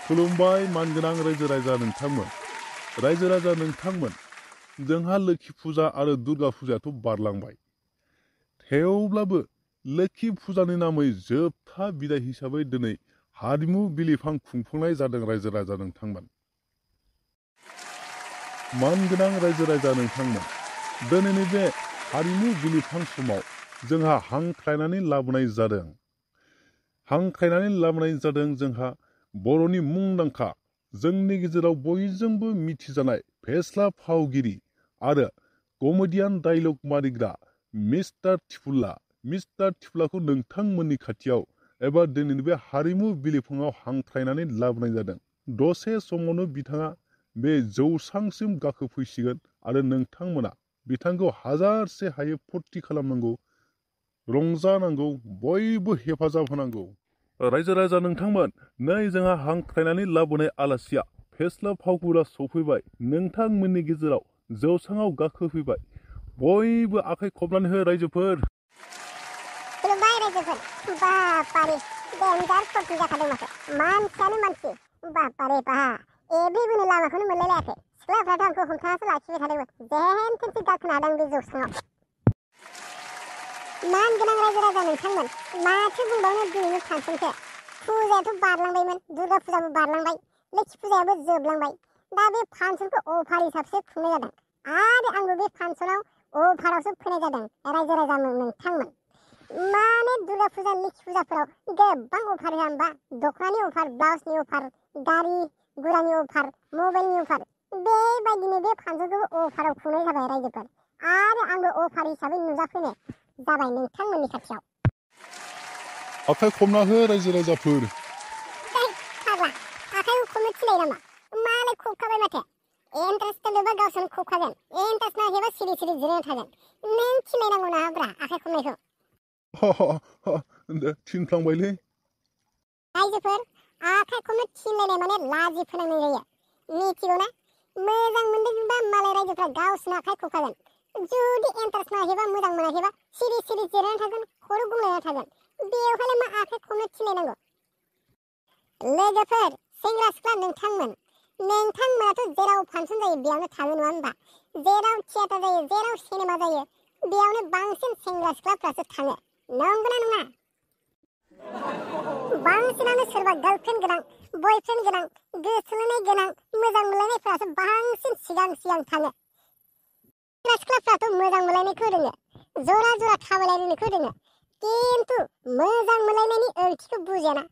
खुलुमबाय मानगोनां रायजो राजा नोंथांमोन जोंहा लोखि फुजा आरो दुर्गा फुजायाथ' बारलांबाय थेवब्लाबो लोखि फुजानि नामै जोबथा बिदाय हिसाबै दिनै हारिमु बिलिफां खुंफुंनाय जादों रायजो राजा नोंथांमोन। मानगोनां रायजो राजा नोंथांमोन दिनैनि बे हारिमु बिलिफां समाव जोंहा हांख्रायनानै लाबोनाय जादों जोंहा बर'नि मुंदांखा जोंनि गेजेराव बयजोंबो मिथिजानाय फेस्ला फावगिरि आरो कमेडियान डायलग मारिग्रा मिस्टार टिपुलाखौ नोंथांमोननि खाथियाव एबा दिनैनि बे हारिमु बिलिफाङाव हांख्रायनानै लाबोनाय जादों। दसे समावनो बिथाङा बे जौसांसिम गाखोफैसिगोन आरो नोंथांमोना बिथांखौ हाजारसे हायो फुरथि खालामनांगौ, रंजानांगौ, बयबो हेफाजाब होनांगौ। रायजो राजा नोंथांमोन नै जोंहा हांख्रायनानै लाबोनाय आलासिया फेस्ला फावखुंगुरा सफैबाय, नोंथांमोननि गेजेराव जौसाङाव गाखोफैबाय। बयबो आखाइ खबनानै हो रायजोफोर। खुलुमबाय रायजोफोर। बापारे देनजार फुरथि जाखादों माथो, मानसियानो मानसि। बापारे बा एब्रिबोनो लामाखौनो मोनलायलायाखै। सिख्लाफ्राथ' आंखौ हमथानासो लाखिबाय थादोंमोन, जेन थेनसो गाखोनो हादों बे जौसाङाव। मानगोनां रायजो राजा नोंथांमोन माथो बुंबावनो दिनैनि फांसनखौ। फुजायाथ' बारलांबायमोन, दुर्गा फुजाबो बारलांबाय, लोखि फुजायाबो जोबलांबाय। दा बे फांसनखौ अफार हिसाबसो खुंनाय जादों आरो आंबो बे फांसनाव अफारावसो फैनाय जादों रायजो राजा नोंथांमोन। माने दुर्गा फुजा लोखि फुजाफोराव गोबां अफार होआ होमबा? दख'नानि अफार, ब्लाउसनि अफार, गारि गुरानि अफार, मबाइलनि अफार। बेबायदिनो बे फांसनखौबो अफाराव खुंनाय जाबाय रायजोफोर आरो आंबो अफार हिसाबै नुजाफैनाय जाबाय नोंथांमोननि खाथियाव। आखाइ खबना हो रायजो राजाफोर। फाग्ला आखाइखौ खबनो थिननाय नामा? मालाय खबखाबाय माथो। एन्ट्रेस्ट होनोबा गावसोरनो खबखागोन, एन्ट्रेस्ट नाङाखैबा सिरि जिरायना थागोन। नों थिननायनांगौ नामाब्रा आखाइ खबनायखौ? थिनफ्लांबायलै। रायजोफोर आखाइ खबनो थिनलायनाय माने लाजि फोनांनाय जायो, मिथिगौना? मोजां मोनदोंबा मालाय रायजोफ्रा गावसोरनो आखाइ खबखागोन। जुदि एन्ट्रेस्ट नाङाखैबा, मोजां मोनाखैबा सिरि जिरायना थागोन, खर' गुंलायना थागोन। बेवहायलाय मा आखाइ खबनो थिनलायनांगौ? लोगोफोर, सेंग्रा सिख्ला नोंथांमोनाथ' जेराव फांसन जायो बेयावनो थाङो नङा होनबा? जेराव थियेटार जायो, जेराव सिनेमा जायो बेयावनो बांसिन सेंग्रा सिख्लाफ्रासो थाङो, नंगौना नङा? बांसिनानो सोरबा गार्लफ्रेन्ड गोनां, बयफ्रेन्ड गोनां, गोसोलायनाय गोनां, मोजां मोनलायनायफ्रासो बांसिन सिगां थाङो। सेंग्रा सिख्लाफ्राथ' मोजां मोनलायनायखौ रोङो, जरा थाबायलायनायखौ रोङो, खिन्थु मोजां मोनलायनायनि ओंथिखौ बुजियाना।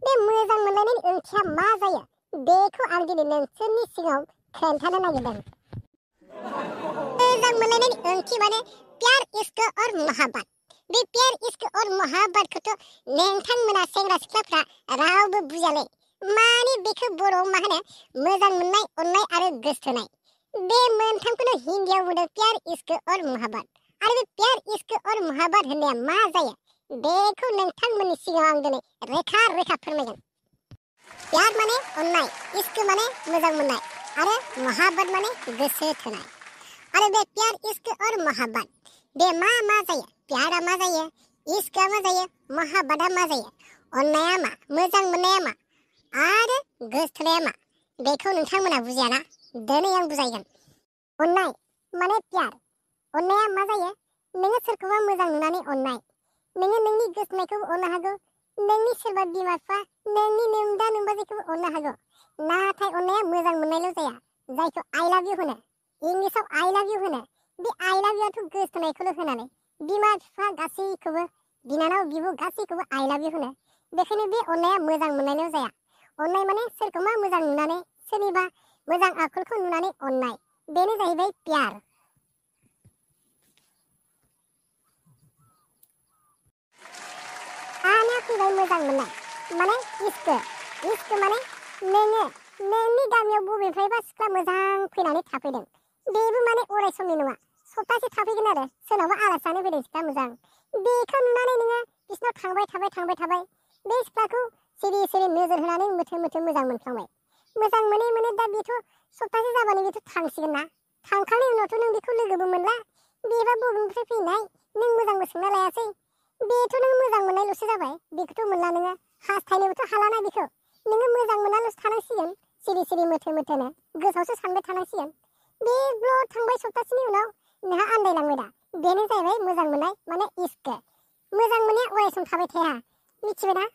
बे मोजां मोनलायनायनि ओंथिया मा जायो बेखौ आं दिनै नोंसोरनि सिगाङाव खोन्थानो नागिरदों। मोजां मोनलायनायनि ओंथि माने प्यार इश्क और मोहब्बत। बे प्यार इश्क और मोहब्बतखौथ' नोंथांमोना सेंग्रा सिख्लाफ्रा रावबो बुजियालै। माने बेखौ बर'आव मा होनो? मोजां मोननाय, अननाय आरो गोसथोनाय। बे मोनथामखौनो हिन्दीयाव बुंदों प्यार इश्क और मोहब्बत। आरो बे प्यार इश्क और मोहब्बत होननाया मा जायो बेखौ नोंथांमोननि सिगाङाव आं दिनै रोखा फोरमायगोन। प्यार माने अननाय, इश्क माने मोजां मोननाय आरो मोहब्बत माने गोसो थोनाय। आरो बे प्यार इश्क और मोहब्बत बे मा जायो? प्यारा मा जायो? इश्कआ मा जायो? मोहब्बतआ मा जायो? अननाया मा? मोजां मोननाया मा? आरो गोसथोनाया मा? बेखौ नोंथांमोना बुजियाना? दिनै आं बुजायगोन। अननाय माने प्यार। अननाया मा जायो? नोङो सोरखौबा मोजां नुनानै अननाय। नोङो नोंनि गोसथोनायखौबो अननो हागौ, नोंनि सोरबा बिमा बिफा, नोंनि नोमदा नोम्बाजैखौबो अननो हागौ। नाथाय अननाया मोजां मोननायल' जाया, जायखौ आइ लाभ इउ होनो, इंलिसाव आइ लाभ इउ होनो। बे आइ लाभ इउआथ' गोसथोनायखौल' होनानै बिमा बिफा गासैखौबो, बिनानाव बिब' गासैखौबो आइ लाभ इउ होनो। बेखायनो बे अननाया मोजां मोननायल' जाया। अननाय माने सोरखौबा मोजां नुनानै, सोरनिबा मोजां आखलखौ नुनानै अननाय, बेनो जाहैबाय प्यार। दानिया फैबाय मोजां मोननाय माने इश्क। इश्क माने नोङो नोंनि गामियाव बबेनिफ्रायबा सिख्ला मोजां फैनानै थाफैदों। बेबो माने अराय समनि नङा, सप्तासे थाफैगोन आरो सोरनावबा आलासि जानो फैदों सिख्ला मोजां। बेखौ नुनानै नोङो बिसिनाव थांबाय थाबाय। बे सिख्लाखौ सिरि नोजोर होनानै मोथो मोजां मोनफ्लांबाय। मोजां मोनै दा बेथ' सप्तासे जाबानो बेथ' थांसिगोन ना। थांखांनायनि उनावथ' नों बेखौ लोगोबो मोनला। बेबा बबेनिफ्राय फैनाय, नों मोजांबो सोंना लायासै। बेथ' नों मोजां मोननायल'सो जाबाय, बेखौथ' मोनला नोङो, हास्थायनोबोथ' हालाना बेखौ। नोङो मोजां मोननाल'सो थानांसिगोन सिरि सिरि मोथो मोथोनो गोसोआवसो सानबाय थानांसिगोन बेल' थांबाय सप्तासेनि उनाव नोंहा आन्दायलांबाय दा बेनो जाहैबाय मोजां मोननाय माने इश्क मोजां मोननाया अराय सम थाबाय थाया मिथिबायना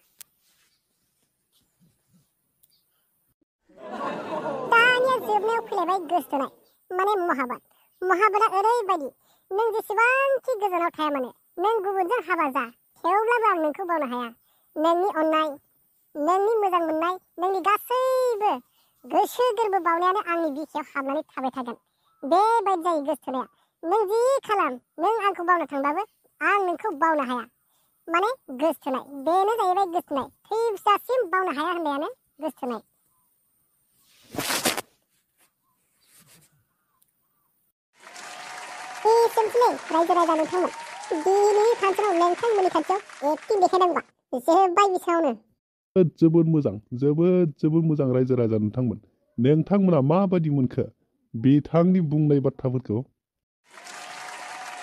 दानिया जोबनायाव फैलायबाय गोसोथोनाय माने महाबतआ ओरैबायदि नों जेसेबांखि गोजानाव थाया मानो नों गुबुनजों हाबा जा थेवब्लाबो आं नोंखौ बावनो हाया नोंनि अननाय नोंनि मोजां मोननाय नोंनि गासैबो गोसो गोरबो बावनायानो आंनि बिखायाव हाबनानै थाबाय थागोन बेबायदि जायो गोसोथोनाया नों जि खालाम नों आंखौ बावनो थांबाबो आं नोंखौ बावनो हाया माने गोसोथोनाय बेनो जाहैबाय गोसोथोनाय थैजासिम बावनो हाया होननायानो गोसोथोनाय एसेनोसैलै रायजो राजा नोंथांमोन दिनैनि फांसनाव नोंथांमोननि खाथियाव एक्टिं देखायनांगौबा जोब्बाय बिसायावनो जोबोद मोजां रायजो राजा नोंथांमोना माबादि मोनखो बिथांनि बुंनाय बाथ्राफोरखौ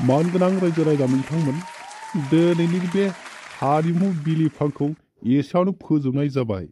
मानगोनां रायजो राजा नोंथांमोन दिनैनि बे हारिमु बिलिफांखौ एसेयावनो फोजोबनाय जाबाय